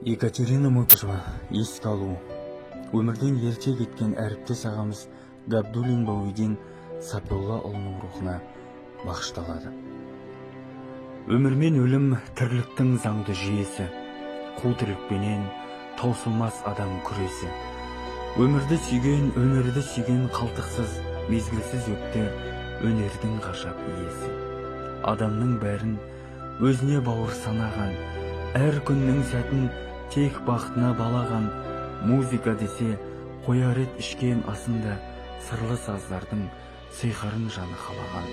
Екатерина Мукишева. Еске алу. Өмірден ерте кеткен әріптес ағамыз Габдуллин Бауиден Сапиоллаұлының рухына бағышталады. Өмір мен өлім — тірліктің заңды жүйесі, қу тірлікпенен таусылмас адам күресі. Өмірді сүйген, өнерді сүйген қалтқысыз, мезгілсіз өтті өнердің ғажап иесі. Адамның бәрін өзіне бауыр санаған, әр күннің сәтін тек бақытына балаған, музыка десе қояр ед ішкен асында, сырлы саздардың сиқырын жаны қалаған.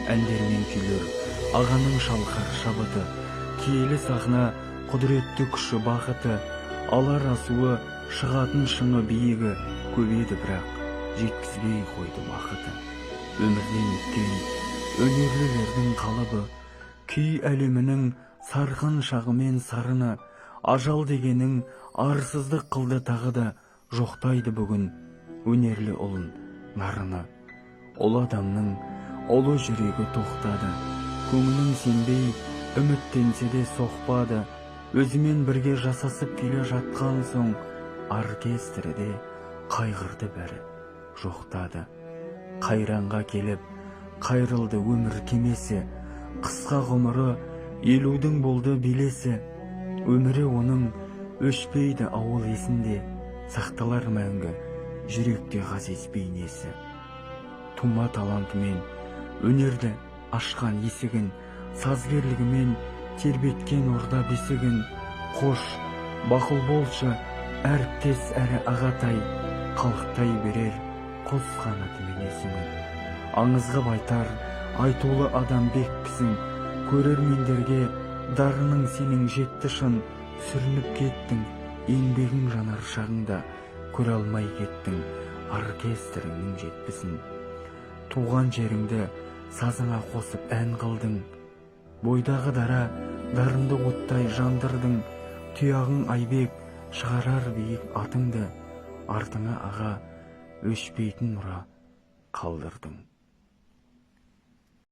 Әндер мен күйлер — ағаның шалқар шабыты, киелі сахна — құдіретті күші, бақыты. Алар асуы, шығатын шыңы, биігі көп еді, бірақ жеткізбей қойды уақыты. Өмірден өткен өнерлілердің қалыбы, күй әлемінің сарқын шағымен сарыны. Ажал дегенің арсыздық қылды тағы да, жоқтайды бүгін өнерлі ұлын, нарыны. Ұлы адамның ұлы жүрегі тоқтады, көңілің сенбей үміттенсе де, соқпады. Өзімен бірге жасасып келе жатқан соң, оркестрі де қайғырды, бәрі жоқтады. Қайранға келіп қайрылды өмір кемесі, қысқа ғұмыры 50-дің болды белесі. Өмірі оның өшпейді ауыл есінде, сақталар мәңгі жүректе ғазиз бейнесі. Тума талантымен өнерді ашқан есігін, сазгерлігімен тербеткен орда бесігін. Қош, бақұл болшы, әріптес әрі ағатай, қалықтай берер құс қанатымен есімің. Аңызға байтар айтулы адам бекпісің, көрермендерге дарының сенің жетті шын. Сүрініп кеттің еңбегің жанар шағыңда, көре алмай кеттің оркестріңнің 70-ін. Туған жеріңді сазыңа қосып ән қылдың, бойдағы дара дарынды оттай жандырдың. Тұяғың айбек шығарар биік атыңды, артыңа, аға, өшпейтін мұра қалдырдың.